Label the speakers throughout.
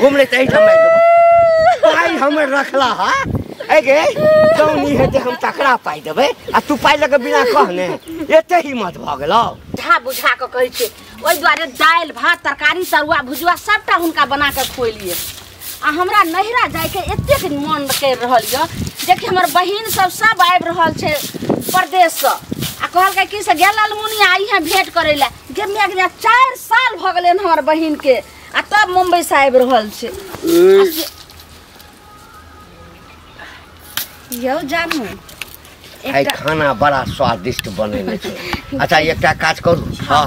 Speaker 1: घूम ले तही ठाम पाइ हमर रखला हा ए गे जौनी हेतै हम तकरा पाइ देबै आ तू पाइ लऽ कऽ बिना कहने एते हिम्मत भऽ गेलौ।
Speaker 2: बुझा बुझा कऽ कहै छियै ओहि दुआरे दालि भात तरकारी तरुआ भुजुआ सबटा हुनका बना कऽ खुएलियै। आ हमरा नैहरा जाइके एतेक मन करि रहल यऽ जेकि हमर बहिन सब सब आबि रहल छै परदेशसँ आ कहलकै कि से गेल अलमुनिया अइहे भेंट करै लए। गे माय गे 4 साल भऽ गेलै हन हमर बहिनके आ तब मुम्बई से आबि रहल छै। यौ जानू
Speaker 1: आइ खाना बड़ा स्वादिष्ट बनेने छै। अच्छा एकटा काज करू, हाँ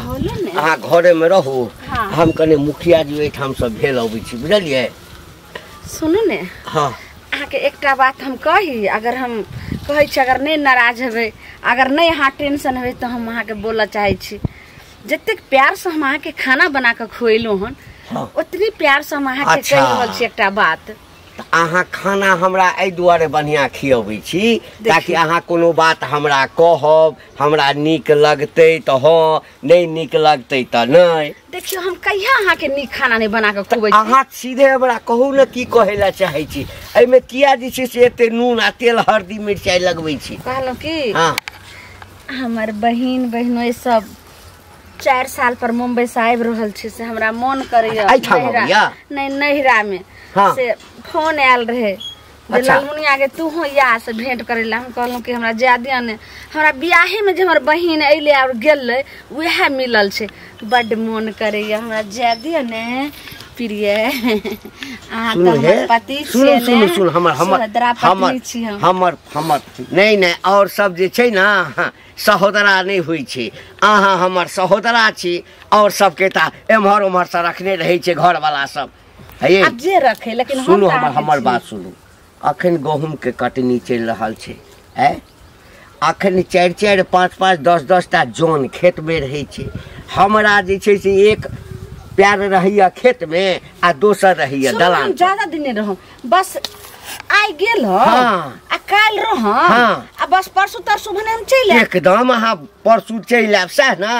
Speaker 1: अहाँ घरेमे रहू, हम कने मुखिया जी ओहिठामसँ भेल अबै छी, बुझलियै?
Speaker 2: सुनू ने,
Speaker 1: हाँ
Speaker 2: अहाँके एकटा बात हम कही, अगर हम कहै छी अगर नहि नाराज हेबै, अगर नहि अहाँ टेंशन हेबै तऽ हम अहाँके बोलऽ चाहै छी, जतेक प्यारसँ हम अहाँके खाना बना कऽ खुएलहुँ हन ओतनी प्यारसँ हम अहाँके कहि रहल छी एकटा बात।
Speaker 1: अहाँ खाना हमरा एहि दुआरे बढ़िआँ खियबै छी ताकि अहाँ कोनो बात हमरा कहब, हमरा नीक लगतै तऽ हँ, नहि नीक लगतै तऽ नहि।
Speaker 2: देखियौ हम कहिया अहाँके नीक खाना नहि बना कऽ खुअबै छी?
Speaker 1: अहाँ सीधे हमरा कहू ने की कहै लए चाहै छी, एहिमे किया जे छै से एते नून आ तेल हरदी मिरचाइ लगबै छी?
Speaker 2: कहलहुँ कि
Speaker 1: हाँ
Speaker 2: हमर बहिन बहिनोइ सब 4 साल पर मुम्बई से आबि रहल छै, से हमरा मन करैया नहीं नैहरा में।
Speaker 1: हाँ।
Speaker 2: से फोन आयल रहे जे ललमुनिया के तू हो या से भेंट करे ला। हम कहलहुँ कि हमरा जाय दिअ ने, हमरा बियाहे में जे हमर बहिन अइले और गेलै वएह मिलल छै, बड्ड मन करैया हमरा जाय दिअ ने प्रिय। अहाँ तऽ हमर पति
Speaker 1: सुनू सुनू सुनू हमर हमर हमर हमर हमर नहीं नहीं और सब जे छै ना सहोदरा नहीं होइ छै, अहाँ हमर सहोदरा छी और सबके तऽ एम्हर ओम्हर से रखने रहै छै घरवाला सब। हे
Speaker 2: आब जे रखे, लेकिन
Speaker 1: सुनू हमर हमर बात सुनू, अखन गहूँम के कटनी चलि रहल छै, अखन 4 4 5 5 10 10 टा जन खेत में रहै छै। हमरा जे छै से एक प्यार रहैया खेत में आ दोसर रहैया दलान।
Speaker 2: ज्यादा दिन नहीं रहम, बस आइ गेल हाँ आ काल्हि रहम
Speaker 1: हाँ
Speaker 2: आ बस परसू तरसू भने हम चलि आयब।
Speaker 1: एकदम अहाँ परसू चलि आयब सएह ना?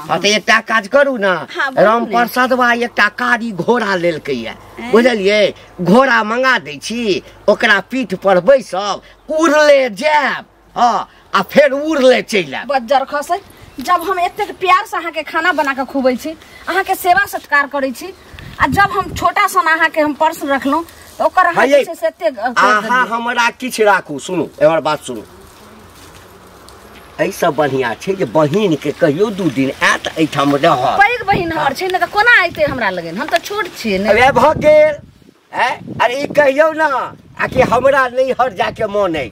Speaker 1: हाँ तऽ एकटा काज करू ना, राम प्रसादवा एकटा कारी घोड़ा लेलकैया, बुझलियै? घोड़ा मंगा दै छी, ओकरा पीठ पर बैसब, उड़ले जायब हाँ आ फेर उड़ले चलि आयब।
Speaker 2: बज्जर खसै। जब हम एतेक प्यार से अहाँके खाना बना कऽ खुबै छी, अहाँके सेवा सत्कार करै छी, आ जब हम छोटा सन अहाँके हम पर्स रखलहुँ तऽ ओकर अहाँ जे छै से एतेक
Speaker 1: अहाँ हमरा किछु राखू। सुनू एमहर बात सुनू, एहिसँ बढ़िआँ छै जे बहिनके कहियो 2 दिन आयत एहिठाम रहत।
Speaker 2: पैघ बहिन हमर छै ने तऽ कोना अयतै हमरा लगन, हम तऽ छोट छियै ने।
Speaker 1: अरे भऽ गेल अरे ई कहियौ ना आ कि हमरा नैहर जाके मन अइ,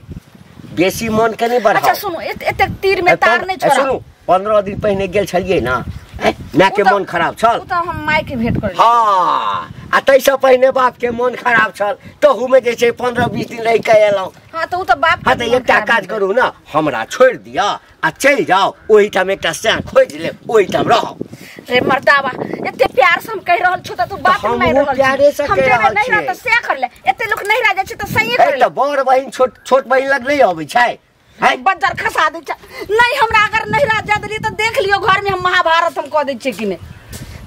Speaker 1: बेसी मन के नहि बढ़ाउ।
Speaker 2: अच्छा सुनू, एतेक तीर में तार नहि छोड़ा।
Speaker 1: सुनू 15 दिन पहिने गेल छलियै ना, माय के मन खराब छल,
Speaker 2: तऽ हम माय के भेंट करै।
Speaker 1: हाँ आ ताहिसँ पहिने बाप के मन खराब छल, तहूमे जे छै 15-20 दिन रहि कऽ एलहुँ।
Speaker 2: हाँ तऽ ओ तऽ बाप।
Speaker 1: हाँ तऽ एकटा काज करू ना, हमरा छोड़ि दिअ आ चलि जाउ, ओहिठाम एकटा सैं खोजि लेब, ओहिठाम रहब।
Speaker 2: रे मर्दावा, एते प्यार से हम कहि रहल छौ तऽ तू बात नहि मानि रहल
Speaker 1: प्यारे से कहि रहल
Speaker 2: छी। हम तऽ सएह कर ले, एते लोक नैहरा जाइ छै तऽ सही कर ले।
Speaker 1: तऽ बड़ बहिन छोट छोट बहिन लग नहि अबै छै,
Speaker 2: बज्जर खसा दै छै। नहीं हमरा अगर नैहरा जा देलियै तऽ देख लियौ घर में हम महाभारत हम कऽ दै छियै कि नहि।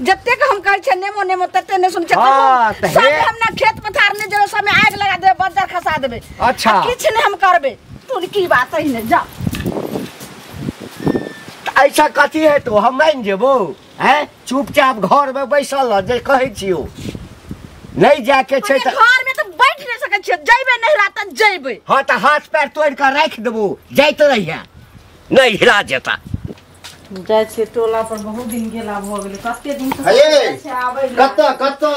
Speaker 2: जतेक हम कहै छियै नेमो नेमो तते नहि सुनै छियै। सब हम ना खेत पथार नहि जेबै, सबमे आगि लगा देबै, बज्जर खसा देबै।
Speaker 1: अच्छा
Speaker 2: किछु नहि हम करबै, तू की बात है ने जा।
Speaker 1: ऐसा कथी है तो हम मानि जेबो? हैं चुपचाप घर में बैसल रह, जे कहै छियौ नहीं जाके छै
Speaker 2: तऽ घर में तऽ बैठ नहि सकै छियै, जइबै नैहरा तऽ जइबै।
Speaker 1: हाँ तऽ हाथ पैर तोड़ि कऽ राखि देबो, जाइत रहिहे नैहरा जेता।
Speaker 3: जाइ छियै टोला पर, बहुत दिन गेला भऽ गेलै, कते दिन से
Speaker 4: हे कतऽ कतऽ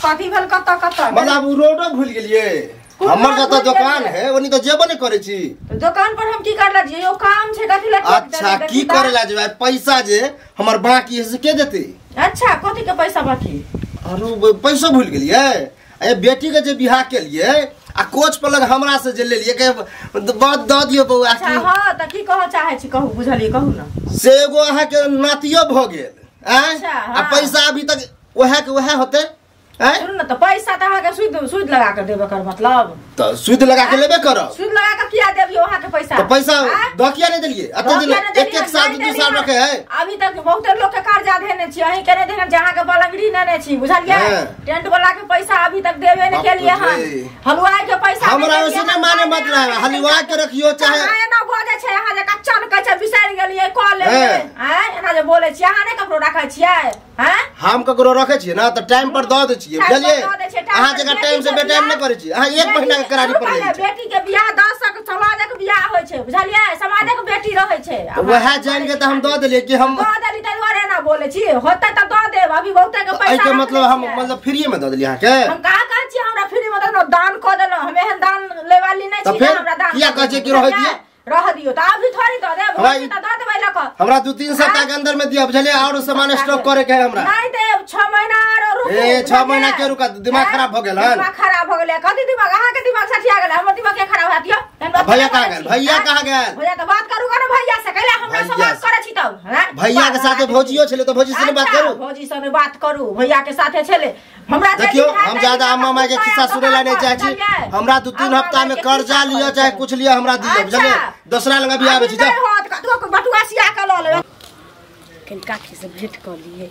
Speaker 3: कथी भेल कतऽ कतऽ?
Speaker 4: मतलब उ रोडो भूल गेलियै? हमर जतऽ दुकान है ओनी तऽ जेबो नहि करै छी।
Speaker 3: दुकान पर हम की करला जियै? यो काम छै कथी लए?
Speaker 4: अच्छा की करे ला जेबै? पैसा जे हमर बाकी है से के देतै?
Speaker 3: अच्छा कथी के पैसा बाकी?
Speaker 4: अरे पैसा भूल गेलियै? ए बेटी के जे बियाह केलियै आ कोच पर लग हमरा से जे लेलियै के बात दऽ दियौ बौआ।
Speaker 3: अच्छा हां तऽ की कहऽ चाहै छी कहू, बुझलियै कहू ना।
Speaker 4: से एगो अहाँ के नातियो भऽ गेल आ पैसा अभी तक वएह के वएह होतै।
Speaker 3: सुनू न त पैसा त अहाँ के सुद सुद लगा के देबे कर मतलब
Speaker 4: त सुद लगा के लेबे करब।
Speaker 3: सुद लगा के किया देबियो अहाँ के पैसा?
Speaker 4: त पैसा द किया नहीं देलिए? अते दिन एक एक साल दू साल रखे है।
Speaker 3: अभी तक बहुत लोग के कर्जा देने छी, अहीं के नहीं देने, जहां के बलंगड़ी नेने छी, बुझलिए? टेंट वाला के पैसा अभी तक देबे नहीं केलिए हन, हलवाई के पैसा
Speaker 4: हमरा ओसे न माने मतलब हलवा के रखियो चाहे
Speaker 3: एना बजे छै अहाँ जे कच्चा न कहै छै बिसरि गेलिए कह लेबै हैं, एना जे बोलै छी अहाँ नहीं ककरो राखै छियै हैं?
Speaker 4: हम ककरो रखै छियै ना त टाइम पर the they छियै, बुझलिए? अहाँ जगह टाइम से बेटाइम नहीं करै छी, अहाँ एक महीना के करारी पर ले
Speaker 3: छी। बेटी के बियाह 10 के समाजक बियाह होय छै, बुझलिए? समाजक बेटी रहै छै,
Speaker 4: वएह जान के त हम the देलिए कि हम
Speaker 3: the देली त दुआरे ना बोलै छी, होतै त the देब। अभी बहुते के पैसा
Speaker 4: एहि के मतलब हम मतलब फ्री में the देलिए अहाँ के?
Speaker 3: हम का कहै छी हमरा फ्री में the दान क देलौ, हम एहन दान ले वाली नहीं छी, हमरा दान
Speaker 4: किया कहै छी कि रह दिए?
Speaker 3: रह दियो त अभी थोड़ी the देब, होतै त the देबै लक।
Speaker 4: हमरा 2-3 सप्ताह के अंदर में दिया, बुझलिए? और सामान स्टॉक करे के है हमरा।
Speaker 3: नहीं देब, 6 महीना आरो रुकू।
Speaker 4: ए 6 महीना के रुका, दिमाग खराब भ गेल हन।
Speaker 3: दिमाग खराब भ गेलै कथि दिमाग? अहाँ के दिमाग सठिया गेलै, हमर दिमाग के खराब होयत यो।
Speaker 4: भैया कहाँ गेल? भैया कहाँ गेल?
Speaker 3: भैया त बात करू न भैया से, कैला हमरा से बात करै छी तब?
Speaker 4: भैया के साथे भौजियो छले त भौजी से बात करू।
Speaker 3: भौजी से बात करू, भैया के साथे छले। हमरा
Speaker 4: देखियो हम ज्यादा अम्मा माई के खिस्सा सुनेला नहीं चाहे छी, हमरा 2-3 हफ्ता में कर्जा लियो चाहे कुछ लियो हमरा दियो, बुझलिए? दोसरा लंग अभी आबै छी जा।
Speaker 3: बटुआ सिया के ल लेबै।
Speaker 2: कनि काकी से भेंट क लिए।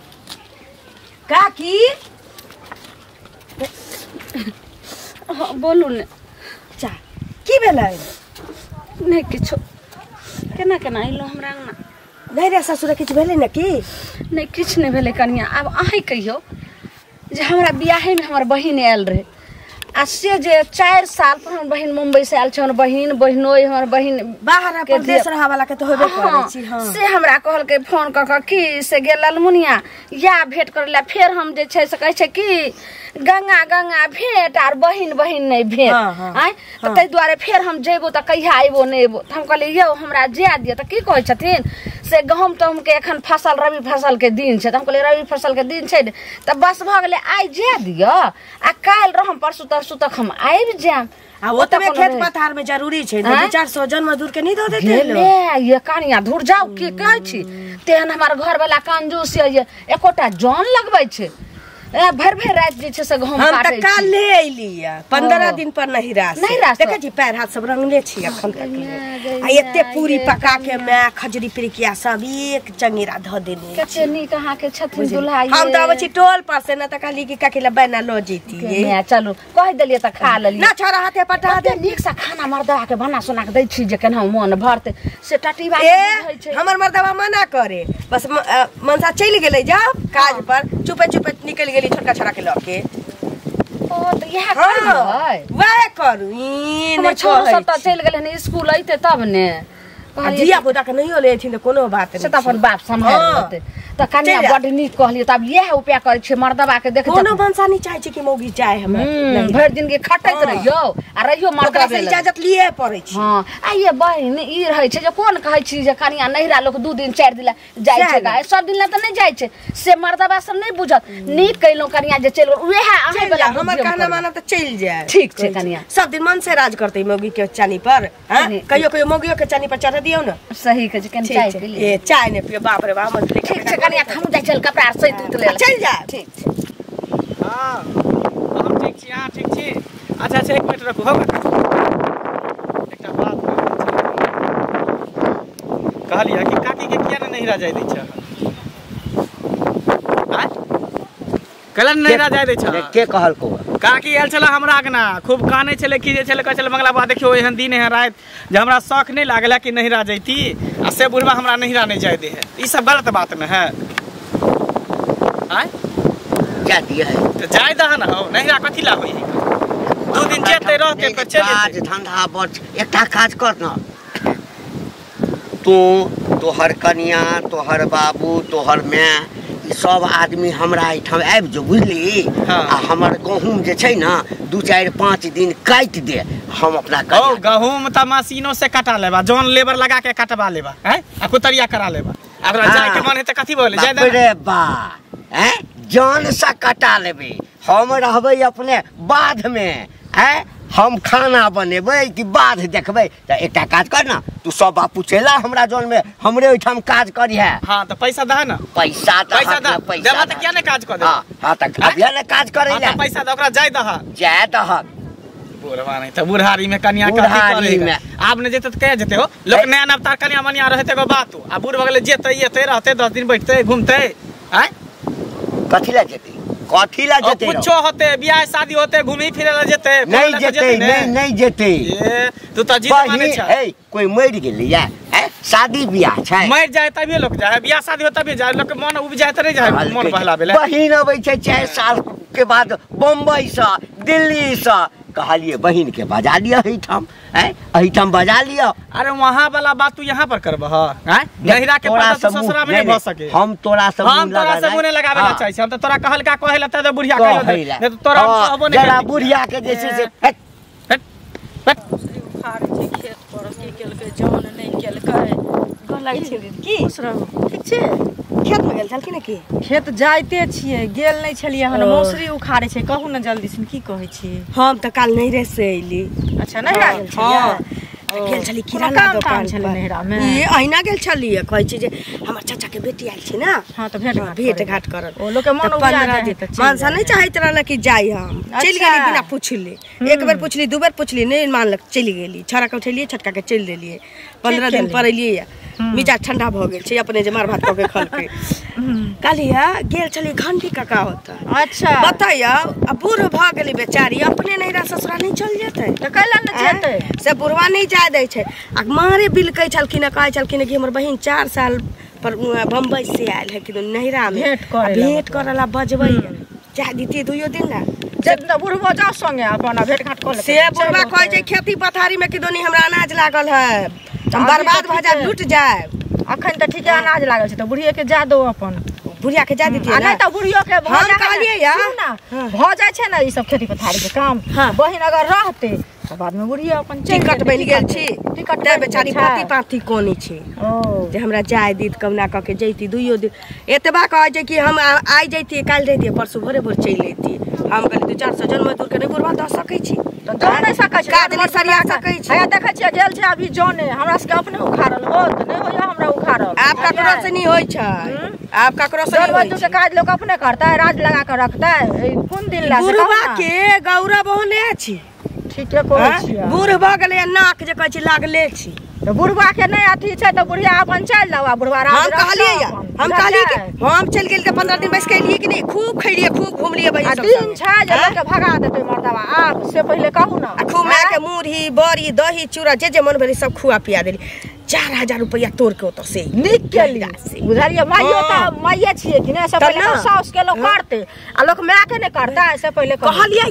Speaker 2: काकी हाँ बोलू ने।
Speaker 5: चा की भेलै?
Speaker 2: नहीं किछो। केना केना अइलो हमरा अंगना?
Speaker 5: नहीं रे ससुर किछु भेलै ने की?
Speaker 2: नहीं किछु नहीं भेलै कनिया। आब अहीं कहियो जे हमरा बियाहे में हमर बहिन आयल रहे आ से जे 4 साल पर हमर बहिन मुंबई से आयल छै, हमर बहिन बहिनोई हमर बहिन
Speaker 5: बाहर परदेश रहा वाला के त होबे करै छी। हां
Speaker 2: से हमरा कहलकै फोन क क कि से गेल ललमुनिया या भेंट करे ला, फेर हम जे छै से कहै छै कि गंगा गंगा भेंट आर बहिन बहिन नहीं भेंट। आय त तै दुआरे फेर हम जेबो त कहिया आइबो नहीं एबो। त हम कहलियै यौ हमरा जाय दिअ। त की कहै छथिन से गहूम तहूम के एखन फसल रबी फसल के दिन छै। त हम कहलियै रबी फसल के दिन छै त बस भ गेलै, आइ जाय दिअ आ काल्हि रहम परसू तरसू तक हम आबि जायब।
Speaker 5: आ ओतबे खेत पथार में जरूरी छै, 200-400 जन मजदूर के नहीं दऽ देतै
Speaker 2: लोग। ये कनिया धुर जाउ की कहै छी, तेहन हमर घर वाला कंजूस ये एकोटा जन लगबै छै, भर भर रात जे छै से गहूम काटै
Speaker 5: हम त काल्हे अइली 15 दिन पर नहिरा से। देखै छी पैर हाथ सब रंगले छी अखन तक। आ एते पूरी पका के मैं खजरी पिरिकिया सब एक चंगेरा ध देने।
Speaker 2: कते नीक अहाँ के छथिन दुल्हा।
Speaker 5: हम त आबै छी टोल पर से न त कहली कि काकी ला बैना ल जैती।
Speaker 2: चलू कहि देलियै त खा लेलियै
Speaker 5: ना, छोरा हाथे पटा दे।
Speaker 2: नीक से खाना मर्दवा के बना सोना के दै छी जे केना मन भरतै से टटीबा
Speaker 5: रहै छै। हमर मर्दवा मना करे, बस मनसा चलि गेलै जाओ काज पर, चुपे चुपे निकलि गेली छोटका छोरा के लके।
Speaker 2: ओ त इएह करू,
Speaker 5: वएह करू। ई
Speaker 2: हमर छोरो सब त चलि गेलै हन स्कूल अइते तब ने।
Speaker 5: धिया पुता के नहियो ले एथिन त कोनो बात
Speaker 2: नहीं, से त अपन बाप सम्हारि लेतै। त कनिया बड नीक कहलियै, तब इएह उपाय करै छियै मर्दवा के देख।
Speaker 5: कोनो मनसा नहीं चाहै छै कि मौगी जाय हमरा,
Speaker 2: भरि दिन के खटैत रहियो आ रहियो मर्दवा
Speaker 5: से इजाजत लिए पड़ै छै।
Speaker 2: हां आ ये बहिन ई रहै छै जे कोन कहै छी जे कनिया नहिरा लोक 2 दिन 4 दिन ला जाइ छै, गाय सब दिन ला त नहीं जाइ छै, से मर्दवा सब नहीं बुझत। नीक कइलो कनिया जे चलि उएह अहीं वाला
Speaker 5: हमर कहना मानब त चलि जाय।
Speaker 2: ठीक छै कनिया,
Speaker 5: सब दिन मन से राज करतै मौगी के चानी पर। हां कहियो कहियो मौगियो के चानी पर चढ़ दियौ न।
Speaker 2: सही कहै छै। कनि चाय पी लिअ।
Speaker 5: ए चाय नै पियो, बाप रे बाप।
Speaker 2: ठीक छै कनिया, हम जाइ चल कपड़ा सैत उत ले
Speaker 5: चलि जाय।
Speaker 2: ठीक छै।
Speaker 6: हां हम ठीक छी, अहाँ ठीक छी? अच्छा अच्छा 1 मिनट रखू। हो एकटा बात कहलियै कि काकी के किया ने नहिरा जाय दै छै? आय कलन नहिरा जाय दै छै?
Speaker 1: के कहलको?
Speaker 6: काकी आयल छलै हमरा अंगना, खूब कानै छलै की जे छलै, कहै छलै मंगला बाबा देखियौ एहन दिन एहन राति जे हमरा शौक नहीं लागल है कि नहिरा जैती आ से बुढ़वा हमरा नहिरा नहीं जाय दे है। ई सब गलत बात न है। आय
Speaker 1: जा दिया है
Speaker 6: त जाय दह न हो, नहिरा कथी ला होई? 2 दिन जेते रहते पर चलि
Speaker 1: काज धंधा बड़। एकटा काज कर न तू, तोहर कनिया, तोहर बाबू, तोहर my, सब आदमी हमरा एहिठाम आबि जो, बुझली? आ हमर गहूम जे छै न 2-4-5 दिन काटि दे, हम अपना
Speaker 6: ओ गहूम त मशीनो से कटा लेबा, जौन लेबर लगा के कटवा लेबा हैं आ कुतरिया करा लेबा। अगर जाय के मन है त कथी बोले जाय दे
Speaker 1: रे बा हैं, जान से कटा लेबे, हम रहबै अपने बाध में हैं। हम खाना बनेबै कि बाध देखबै त एकटा काज कर ना तू सब बापू चला हमरा जोन में हमरे ओइठाम काज करिहे।
Speaker 6: हां त पैसा दह ना
Speaker 1: पैसा त
Speaker 6: पैसा दह देबा त किया ने काज कर दे।
Speaker 1: हां हां त अभिया ने काज करैला
Speaker 6: हां त पैसा द ओकरा जाय दह
Speaker 1: जाय दह
Speaker 6: बुढ़वा नहीं त बुढ़ारी में कनिया कथी करेगा आब ने जेते त कहिया जेते हो लोक नया नवतार कनिया मनिया रहते एगो बात आ बुढ़ भगले जेते एते रहते 10 दिन बैठते घूमते आय
Speaker 1: कथी ला जेते कथी ला जेते
Speaker 6: कुछो होते बियाह शादी होते घूमी फिरे ला जेते
Speaker 1: नहीं जेते नहीं नहीं जेते
Speaker 6: ए तू त जीत माने छ
Speaker 1: ए कोई मर गेलै ए शादी बियाह छै
Speaker 6: मर जाए तभी लोग जाए बियाह शादी हो तभी जाए लोग के मन उब जाए त नहीं जाए मन बहलावे ले
Speaker 1: बहिन अबै छै 4 साल के बाद बम्बई से दिल्ली से कहलिए बहिन के बजा लिया एहिठाम एहिठाम बजा लिया।
Speaker 6: अरे वहां वाला बात तू यहाँ पर करबह हैं नहिरा के पता तो ससुरा में नहीं भ सके।
Speaker 1: हम तोरा से
Speaker 6: मुंह नहीं लगावे ला चाहै छी हम त तोरा कहलका कहेला त बुढ़िया कहले नहीं त तोरा कहबो नहीं
Speaker 1: जरा बुढ़िया के जैसे से
Speaker 6: हट हट
Speaker 3: उखाड़ै छै खेत पर की केलकै जौन नहीं केलकै
Speaker 5: गलाई छै की
Speaker 3: खुश रहू ठीक छै।
Speaker 5: खेत में गेल छलखिन की
Speaker 3: खेत जाइते छियै गेल नहीं छलियै हन मौसरी उखाड़ै छै कहू ने जल्दी से की कहै छी।
Speaker 5: हम त काल नहिरे से अइली।
Speaker 3: अच्छा नहिरा गेल छलियै?
Speaker 5: हां गेल छली किराना दोकान
Speaker 3: छलै नहिरा में
Speaker 5: ई अहिना गेल छलियै कहै छी जे हमर चाचा के बेटी आयल छै ना।
Speaker 3: हां त भेट घाट करल ओ लोक के मन उबिया जाय त
Speaker 5: मनसा नहीं चाहैत रहल कि जाय हम चलि गेली बिना पुछले एक बेर पुछली दू बेर पुछली नहीं मानलक चलि गेली छड़ा के उठेलियै छटका के चलि देलियै 15 दिन पर एलियै मिजाज ठंडा भ गेल छै अपने जे मार भात क के खलकै। कहलियै गेल छली घंटी काका होता।
Speaker 3: अच्छा
Speaker 5: बताइयो आ बूढ़ भ गेली बेचारी अपने नहिरा ससुरा नहीं चल जेतै
Speaker 3: त कैला न जेतै
Speaker 5: से बुढ़वा नहीं जाय दै छै आ मारे बिलकै छलखिन कहै छलखिन कि हमर बहिन 4 साल पर बम्बई से आयल है कि नहिरा में भेंट करला बजबै जा दीती दुइयो दिन ना
Speaker 3: जब बुढ़बो जाओ संगे अपन भेंट घाट कर ले
Speaker 5: से बुढ़वा कहै छै खेती पथारी में कि दोनी हमरा अनाज लागल है हम बर्बाद भ जाए लूट जाए।
Speaker 3: अखन त ठीके अनाज लागल छै त बुढ़िए के जा दो अपन
Speaker 5: बुढ़िया के जा दीती
Speaker 3: आ नहीं त बुढ़ियो के भ
Speaker 5: हम कहलियै यार
Speaker 3: ना भ जाय छै ना ई सब खेती पथारी के काम बहिन अगर रहते त बाद में बुढ़िया अपन
Speaker 5: टिकट बनि गेल छी टिकट ते बेचारी पाती पाती कोनी छी जे हमरा जाय दीत कहुना क के जैती दुइयो दिन एतबा कहै छै कि हम आइ जैती काल्हि रहिती परसू भोरे भोर चलि अइती। हम कहली 2-400 जन मजदूर के नहीं बुढ़वा दऽ सकै छी
Speaker 3: त दऽ नहीं सकै छी
Speaker 5: काज नहीं सरिया सकै छी।
Speaker 3: हैया देखै छियै गेल छै अभी जने हमरा सबके अपने उखाड़ल होत नहीं होइया हमरा उखाड़ल
Speaker 5: आब ककरो से नहीं होइ छै आब ककरो से
Speaker 3: जन मजदूर के काज लोग अपने करता है राज लगा के रखता है कोन दिन ला
Speaker 5: बुढ़वा के गौरव ओहने छी
Speaker 3: ठीके कहै छियै
Speaker 5: बूढ़ भ गेलै नाक जे कहै छी लागले छी
Speaker 3: त बुढ़वा के नहीं अथी छै त बुढ़िया अपन चलि जाउ आ बुढ़वा राज
Speaker 5: हम कहलियै हम कहलियै कि हम चलि गेल त 15 दिन बैस के एलियै कि नहीं खूब खैलियै खूब घुमलियै बहिन सब
Speaker 3: दिन छै जे लोक के भगा देतै मर्दवा आब से पहिले कहू ना
Speaker 5: आ खूब माय के मुरही बड़ी दही चूड़ा जे जे मन भेलै सब खुआ पिया देली 4000 रुपया तोड़ के ओतऽ से
Speaker 3: नीक केली बुझलियै माइयो त माइये छियै कि नहीं सब पहिले साउस के लोक करतै आ लोक माय के नहीं करतै से पहिले
Speaker 5: कहलियै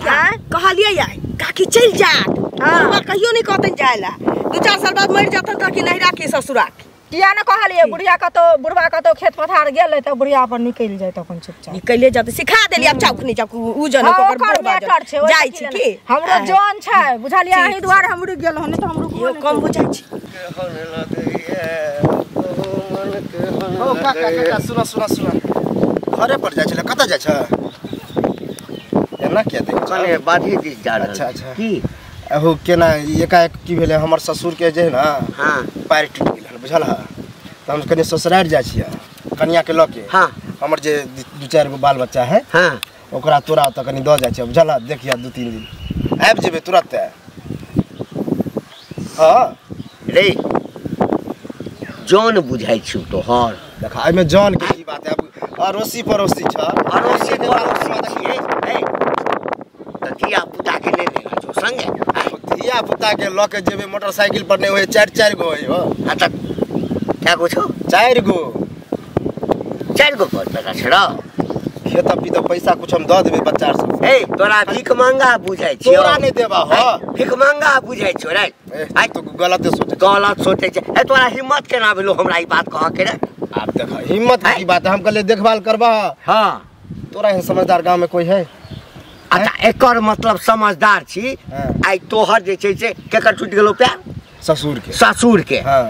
Speaker 5: कहलियै काकी चलि जात बुढ़वा कहियो नहीं कहतन जाय ला 2-4 साल बाद मरि जातन त कि नहिरा के ससुरा के
Speaker 3: किया ने कहलियै बुढ़िया कतौ बुढ़वा कतौ खेत पथार गेलै त बुढ़िया अपन निकलि जाइत अपन चुपचाप
Speaker 5: निकलि जात सिखा देली आब चाउक नहीं चाउक उ जन ओकर बुढ़वा जाइ छी की
Speaker 3: हमरो जन छै बुझलियै एहि दुआरे हम रुकि गेल हन त हम रुकबो
Speaker 5: कम बुझै छी।
Speaker 4: ओ काका काका सुन सुन सुन घरे पर जाइ छले कतऽ जाइ छ एना किया देखै
Speaker 1: कने बाधी दिस जा रहल।
Speaker 4: अच्छा अच्छा
Speaker 1: की
Speaker 4: अहो केना एकाएक की भेलै हमर ससुर के जे है ना
Speaker 1: हां
Speaker 4: पैर टूटि गेल हन बुझल है त हम कनि ससुरारि जाइ छियै कनिया के लऽ के
Speaker 1: हां
Speaker 4: हमर जे 2-4 गो बाल बच्चा है
Speaker 1: हां
Speaker 4: ओकरा तोरा ओतऽ कनि दऽ जाइ छियै बुझल है देखिया 2-3 दिन आबि जेबै तुरंत। हां
Speaker 1: रे जौन बुझाइ छियौ तोहर
Speaker 4: देखा एहिमे जौन के की बात है अब अड़ोसी पड़ोसी छ
Speaker 1: अड़ोसी पड़ोसी छियै त धिया पुता के ले लेना छौ संगे
Speaker 4: धिया पुता के लऽ के जेबै मोटरसाइकिल पर नहीं होय 4-4 गो होय हो।
Speaker 1: हां त क्या गो छौ
Speaker 4: 4 गो
Speaker 1: 4 गो पर पैसा छौ
Speaker 4: खेत पीत पैसा कुछ हम दऽ देबै बच्चा सब।
Speaker 1: ए तोरा भीख मांगा बुझाइ छियौ
Speaker 4: तोरा नहीं देबा हो
Speaker 1: भीख मांगा बुझाइ छौ रे
Speaker 4: आई तो गलत सोचै
Speaker 1: गलत सोचै छै ए तोरा हिम्मत केना भेलो हमरा ई बात कहऽ के रे
Speaker 4: आप देख हिम्मत की बात है हम कहले देखभाल करबा।
Speaker 1: हां
Speaker 4: तोरा एहन समझदार गांव में कोई है?
Speaker 1: अच्छा एकर मतलब समझदार छी आई तोहर जे छै से केकर टूटि गेलो पैर?
Speaker 4: ससुर के।
Speaker 1: ससुर के।
Speaker 4: हां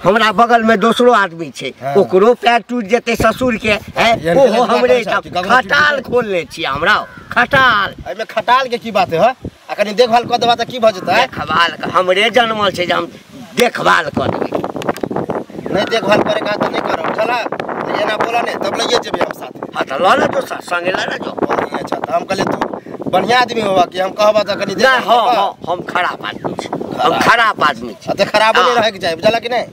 Speaker 1: हमरा बगल में दोसरो आदमी छै ओकरो पैर टूटि जेतै ससुर के है ओहो हमरे खटाल खोलने छी हमरा खटाल।
Speaker 4: एहिमे खटाल के की बात है? आ कनी देखभाल क देबा त की भ जेतै?
Speaker 1: देखभाल हमरे जनमल छै जे हम देखभाल क देबै।
Speaker 4: नहीं देखभाल करे का त नहीं करब, बुझला? एना बोला नहीं तब लइए जेबै हम साथे।
Speaker 1: हां त ल ले जो संगे ल ले जो।
Speaker 4: अच्छा त हम कहले तू बढ़िया आदमी होवा कि हम कहबा त कनी
Speaker 1: देख। हां हां हम खराब आदमी छी, हम खराब आदमी छी।
Speaker 4: त खराब नहीं रहे के चाही, बुझला कि नहीं?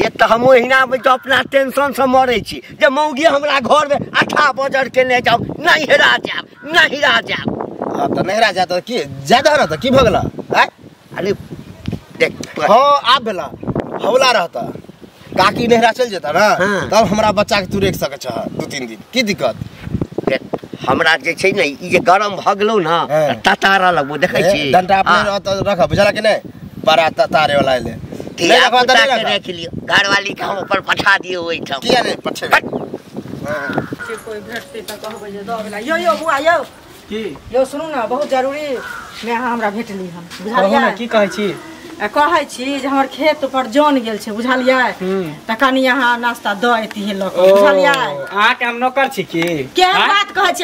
Speaker 1: ये त हम ओहिना अपना टेंशन से मरे छी जे मौगी हमरा घर में आठा बजर के ले जाओ, नहीं हेरा जाब, नहीं हेरा जाब।
Speaker 4: हां त नहीं हेरा जा त की ज्यादा रहत की भ गेला?
Speaker 1: अरे देख
Speaker 4: हां आब भेला हौला रहता काकी नहरा चल जेता ना।
Speaker 1: हाँ।
Speaker 4: तब हमरा बच्चा के तू रेख सके छ 2-3 दिन, की दिक्कत?
Speaker 1: देख हमरा जे छै ने ई जे गरम भ गेलौ ना ततारा लगबो, देखै छी
Speaker 4: डंडा अपने रहत रख, बुझला कि नहीं? बड़ा ततारे वाला ले
Speaker 1: नहीं रखा त नहीं रख लियो, घरवाली के हम ऊपर पठा दियो ओइठाम।
Speaker 4: किया नहीं पठेबे?
Speaker 3: जे कोई भेटतै त कहबै जे दऽ गेला। यो यो बुआ यो
Speaker 6: की
Speaker 3: यो सुनू ना, बहुत जरूरी मे अहाँ हमरा भेटली हम, बुझलियै?
Speaker 6: की कहै छी?
Speaker 3: कहै छी जे हमर खेत पर जन गेल छै, बुझलियै? त कनी अहाँ नाश्ता द एती लऽ कऽ, बुझलियै?
Speaker 6: अहाँ के हम नौकर छी की?
Speaker 3: केहन बात कहै छी?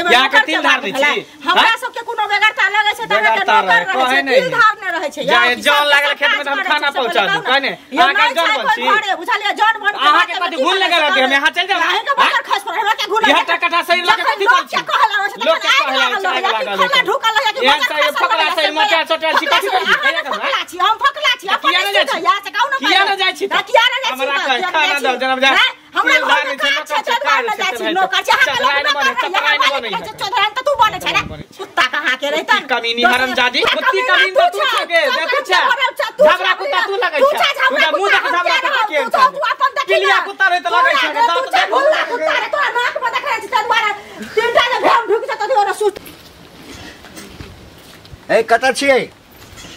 Speaker 3: हमरा सबके कोनो बेगरता लगै छै त अहाँ के नौकर रहै छै, तिल धार नै रहै छै।
Speaker 6: जन लागल खेत में त हम खाना पहुंचा दू, कहै नै? अहाँ के जन बन छी,
Speaker 3: बुझलियै? जन बन के
Speaker 6: अहाँ के कथि घून लगल रहत? हम यहाँ चल जाब,
Speaker 3: अहाँ के बकर खस पर हमरा के घून
Speaker 6: यहाँ टकटा सही लगे कथि बन छी? लोक के कहला छै
Speaker 3: लागल ढुकल रहै कि
Speaker 6: बकर खस फकला सही मचा चटल छी कथि बन छी?
Speaker 3: हम फकला छी, अपन किया से कहू ना?
Speaker 6: किया न जाय छी?
Speaker 3: किया न जाय छी?
Speaker 6: हमरा खाना दो जनाब जा।
Speaker 3: हमरा घर में काज छै, चौधरान न जाय छी, नौकर छै, अहाँ के लोग नौकर रहै, चौधरान त तू बनै छै ने, कुत्ता कहाँ के रहितन?
Speaker 6: कमीनी हरामजादी, कुत्ती कमीन त तू छे गे, देखै छै झगड़ा कुत्ता तू लगै छै, तू मुंह देख झगड़ा कुत्ता के
Speaker 3: तू अपन देखी
Speaker 6: पिलिया कुत्ता रहे त लगै छै,
Speaker 3: तू छै भुल्ला कुत्ता रे, तोरा नाक में देखै छै तै दुआरे तीनटा जे भेम ढुकि जेतौ त ओरा सुत।
Speaker 1: ए कत छियै?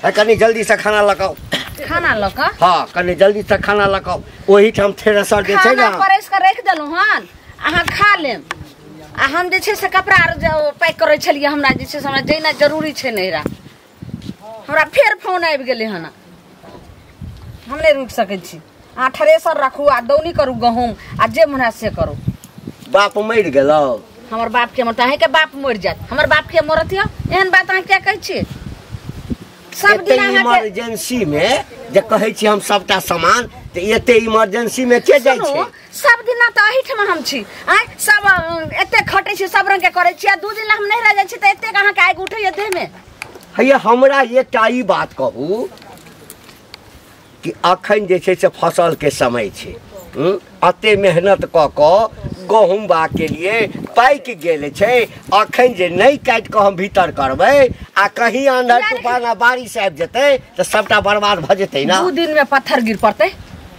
Speaker 1: ए कनी जल्दी से खाना लकाओ।
Speaker 2: खाना लका?
Speaker 1: हां कनी जल्दी से खाना लकाओ, ओहिठाम थ्रेसर जे छै ना
Speaker 2: खाना परसि के राखि देलहुँ हन, अहाँ खा लेब। आ हम जे छै से कपड़ा आर पैक करै छलियै, हमरा जे छै से हमरा जेना जरूरी छै नैहरा, हमरा फेर फोन आबि गेलै हन, हम नहि रुकि सकै छी। अहाँ थ्रेसर राखू आ दौनी करू गहूँम आ जे मन से करू।
Speaker 1: बाप मरि गेलौ?
Speaker 2: हमर बाप के मरत, अहाँके बाप मरि जायत, हमर बाप के मरत यऽ? एहन बात अहाँ किया कहै छियै? सब दिन
Speaker 1: इमरजेंसी में जे कहै छी हम सबटा सामान, त एते इमरजेंसी में के जाइ छै?
Speaker 2: सब दिना त एहिठाम हम छी, आँय सब एते खटै छी, सब रंग के करै छी, आ 2 दिन हम नहिरा जाइ छी त एतेक अहाँके आगि उठैया देह में।
Speaker 1: हैया हमरा एकटा ई बात कहू कि अखन जे छै से फसल के समय छै, अते मेहनत कऽ कऽ गहूँम बाग के लिए पाकि गेल छै, अखन जे नहीं काटि कऽ हम भीतर करबै आ कहीं अंधर तूफान आ बारिश आबि जेतै तऽ सबटा बर्बाद भऽ जेतै ना।
Speaker 2: 2 दिन में पत्थर गिर पड़तै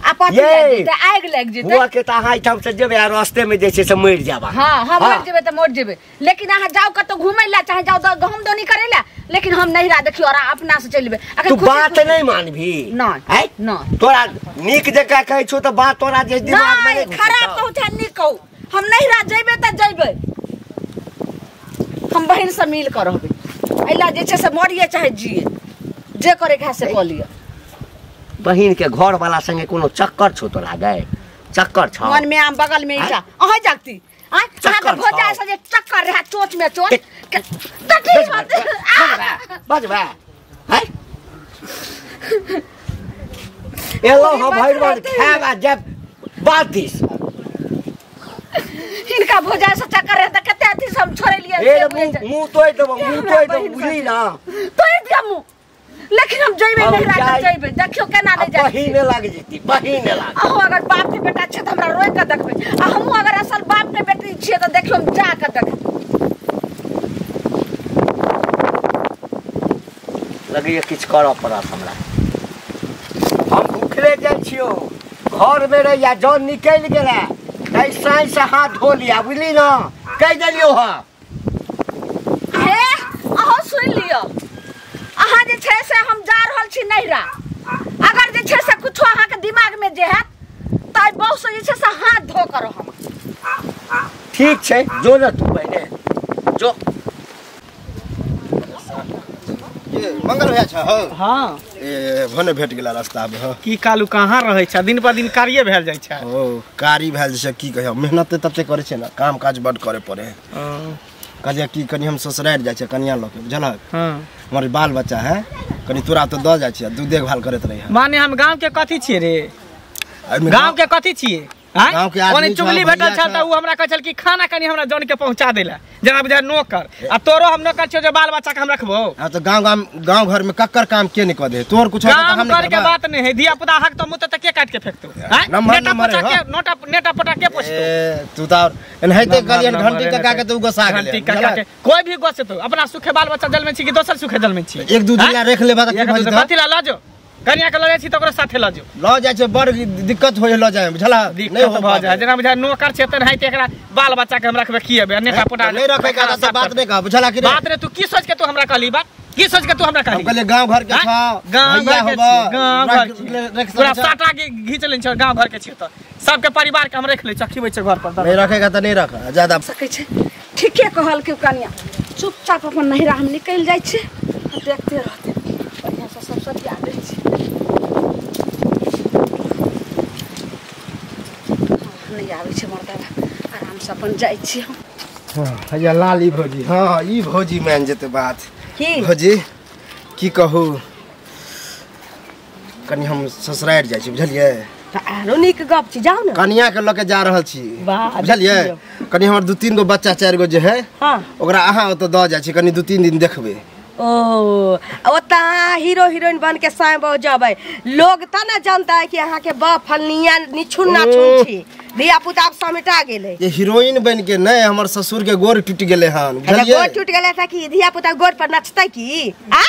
Speaker 2: आ पत्थर लागि जेतै, आगि लागि जेतै।
Speaker 1: बुआ के तऽ अहाँ एहिठाम से जेबै आ रास्ते में जे छै से मरि जायब।
Speaker 2: हाँ हम मरि जेबै तऽ मरि जेबै, लेकिन अहाँ जाउ कतौ घुमै लए, चाहे जाउ गहूँम दौनी करै लए, लेकिन हम नहिरा देखियौ और अपना से चलि जेबै।
Speaker 1: तू बात नहीं मानबी?
Speaker 2: नहीं नहीं,
Speaker 1: तोरा नीक जकाँ कहै छौ तऽ बात तोरा जे दिमाग में
Speaker 2: नहीं, खराब कहू चाहे नीक कहू, हम नहिरा जेबै तऽ जेबै, हम बहिन से मिल कऽ रहबै। एहि जे छै से मरिए चाहे जिए, जे करे के है से कऽ लिअ।
Speaker 1: बहिन के घर वाला संगे कोनो चक्कर छौ तोरा गए? चक्कर छौ
Speaker 2: मन में आम बगल में ईटा अहाँ जागती आँ, अहाँके भोजा से जे चक्कर रहे चोच में चोट
Speaker 1: बजबा हैं एलो हम भरि भरि खायब आ जायब बात दिस।
Speaker 2: हिनका भोजा से चक्कर रहे त कते अथी से हम छोड़ेलियै।
Speaker 1: मुँह तोड़ि देबौ, मुँह तोड़ि देबौ, बुझली ना?
Speaker 2: तोड़ि दिअ मुँह, लेकिन हम जइबै नहिरा त जइबै, देखियौ केना नहि जाइ।
Speaker 1: बहिने लागि जेती, बहिने लागि।
Speaker 2: अहूँ अगर बाप के बेटा छियै त हमरा रोकि कऽ देखबै, आ हमहूँ अगर असल बाप के बेटी छियै त देखियौ हम जा कऽ देखबै।
Speaker 1: लगैया किछु करऽ पड़त हमरा। हम भूखले जाइ छियौ, घर में रहिया जन निकलि गेलै तै साँझ से हाथ धो लिया, बुझली ना? कहि देलियौ हँ।
Speaker 2: हे अहाँ सुनि लिअ, अहाँ जे छै से हम जा रहल छी नहिरा, अगर जे छै से कुछो अहाँके दिमाग में जे हैत तऽ बहु से जे छै से हाथ धो कऽ रहब।
Speaker 1: ठीक छै, जो ने तू पहिने जो।
Speaker 4: ये मंगल भैया छ?
Speaker 6: हां
Speaker 4: ए भने भेट गेला रास्ता में।
Speaker 6: की कालू कहाँ रहै छ? दिन पर दिन कारिये भेल जाइ छै।
Speaker 4: ओ कारी भेल छै की कहियो, मेहनत तते करै छै ना, काम काज बड करे पड़े। कहलियै कि कनी हम ससुरारि जाइ छियै कनिया लऽ के बुझलक हमर बाल बच्चा है कनी तोरा तो दऽ जाइ छियै तू देखभाल करैत रही
Speaker 6: माने हम गाँव के कथी छियै रे गाँव के कथी छियै गाँव के आदमी चुगली भेटल छल तऽ उ हमरा कहै छल कि खाना कनी हमरा जन के पहुंचा देला जेना बुझाय नौकर आ तोरो हम नौकर छियो जे बाल बच्चा के हम रखबो
Speaker 4: हां तो गांव गांव गांव घर में कक्कर काम के नहीं कह दे तोर कुछ
Speaker 6: काम हम कर के बात नहीं है धिया पुता हक तो मुत त के काट के फेंकतो नेटा पोटा के नोटा नेटा पोटा के पोछतो
Speaker 4: ए तू त एनाहिते कहलियन घंटी काका के त उ गोसा गेलै
Speaker 6: घंटी काका के कोई भी गोसेतो अपना सुखे बाल बच्चा जल में छी कि दोसर सुखे जल में छी
Speaker 4: एक दू दिन ला रख लेबा त की भऽ जेतौ
Speaker 6: कथि ला ल जो कनिया के ल जाइ छी त ओकरो साथे ल जो
Speaker 4: ल जाइ छै बड़ दिक्कत होय ल जाय बुझला
Speaker 6: नहीं हो भ जाय जेना बुझा नौकर छै त नहीं त एकरा बाल बच्चा के हम रखबे खिएबे नेटा पोटा
Speaker 4: नहीं रखे के त बात नहीं कह बुझला कि
Speaker 6: बात रे तू की सोच के तू हमरा कहली बात की सोच के तू हमरा कहली
Speaker 4: हम कहले गांव घर के छा
Speaker 6: गांव घर के गांव घर के पूरा साटा के घीच लेन छ गांव घर के छै त सबके परिवार के हम रख ले छ खिबै छ घर पर
Speaker 4: नहीं रखेगा त नहीं रख ज्यादा
Speaker 2: सकै छै ठीके कहल के कनिया चुपचाप अपन नहिरा हम निकल जाइ छै देखते रहते बढ़िया से सब सरिया दै छी नहीं आबै छै मर्दाबा आराम से अपन जाइ छी हम
Speaker 4: हैया लाली भौजी हां ई भौजी मान जेतै बात
Speaker 5: की
Speaker 4: भौजी की कहू कनी हम ससुरारि जाइ छी बुझलियै
Speaker 5: त आरो नीक गप छी जाउ ने
Speaker 4: कनिया के लऽ के जा रहल छी बुझलियै कनी हमर दू तीन गो बच्चा चारि गो जे है
Speaker 5: हां
Speaker 4: ओकरा अहाँ ओतऽ दऽ जाइ छी कनी दू तीन दिन देखबै
Speaker 5: ओ ओता हीरो हीरोइन बन के साय बहु जबै लोग त ना जानता है कि अहाँ के बाप फलनिया निछुन नाछुन छी धिया पुता आब समेटा गेलै
Speaker 4: ये हीरोइन बन के नहीं हमर ससुर के गोर टूट गेलै हन बुझलियै
Speaker 5: गोर टूट गेलै त कि धिया पुता गोर पर नचतै की आ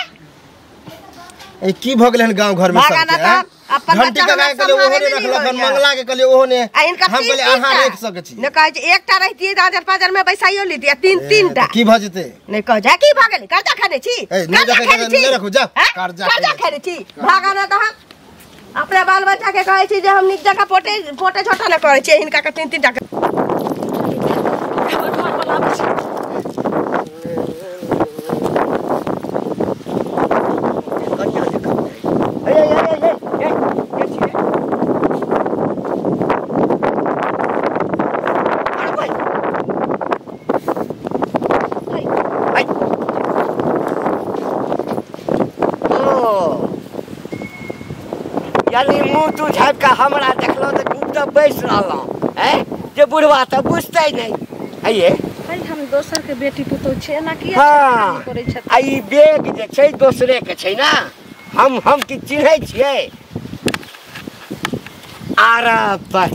Speaker 4: ए की भ गेलै हन गांव घर में सब के
Speaker 5: अपन
Speaker 4: घंटी काका के कहलियै ओहो ने रखलक हन मंगला के कहलियै ओहो ने हम कहलियै अहाँ रख सकै छी
Speaker 5: ने कहै छै एकटा रहितियै त 1000 5000 में बैसाइयो लीतियै तीन तीन टा
Speaker 4: की भ जेतै
Speaker 5: नै कह जा की भ गेलै कर्जा खाने छी
Speaker 4: ए नहीं रखू जा कर्जा
Speaker 5: कर्जा खाने छी भागा ना त हम अपना बाल बच्चा के कहै छी जे हम नीक जगह पोटे पोटे छोटा न करै छी हिनका के तीन तीन टा
Speaker 1: यानी मुँह तू झाँपि कऽ हमरा देखलहुँ तऽ गुप्त बैस रहलहुँ हैं जे बुढ़वा तऽ बुझतै नहि है
Speaker 2: हम दोसर के बेटी पुतोह छै एना किया करै छथिन
Speaker 1: आ ई बैग जे छै दोसरे के छै ने हम की चिन्है छियै आर बस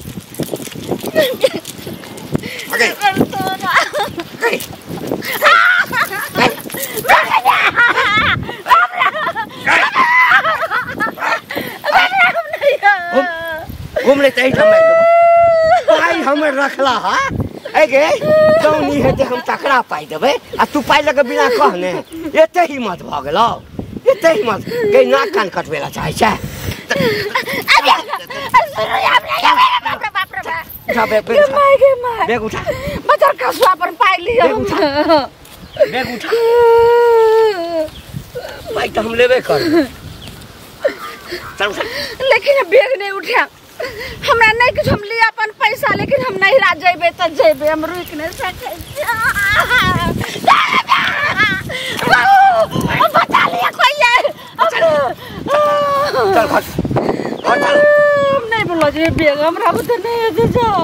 Speaker 1: घूम ले तही पाइ हमर रखला हा गे जौनी हेतै हम तकरा पाइ देबै आ तू पाइ लऽ कऽ बिना कहने एते हिम्मत भऽ गेलौ एते हिम्मत के नाक कान कटबै लए चाहै छै बैग उठा
Speaker 2: बजर कसुआ पर पाइ लिअ
Speaker 1: बैग उठा पाइ तऽ हम लेबे करबै
Speaker 2: लेकिन बैग नहीं उठा हमरा नहीं कुछ हम लिया अपन पैसा लेकिन हम नहीं रा जेबे त जेबे हम रुक नहीं सकै छी बचा लिया कोई चल
Speaker 1: चल घर
Speaker 2: चल हम नहीं बोलो जे बैग हमरा बुते नहीं हेतै जाओ।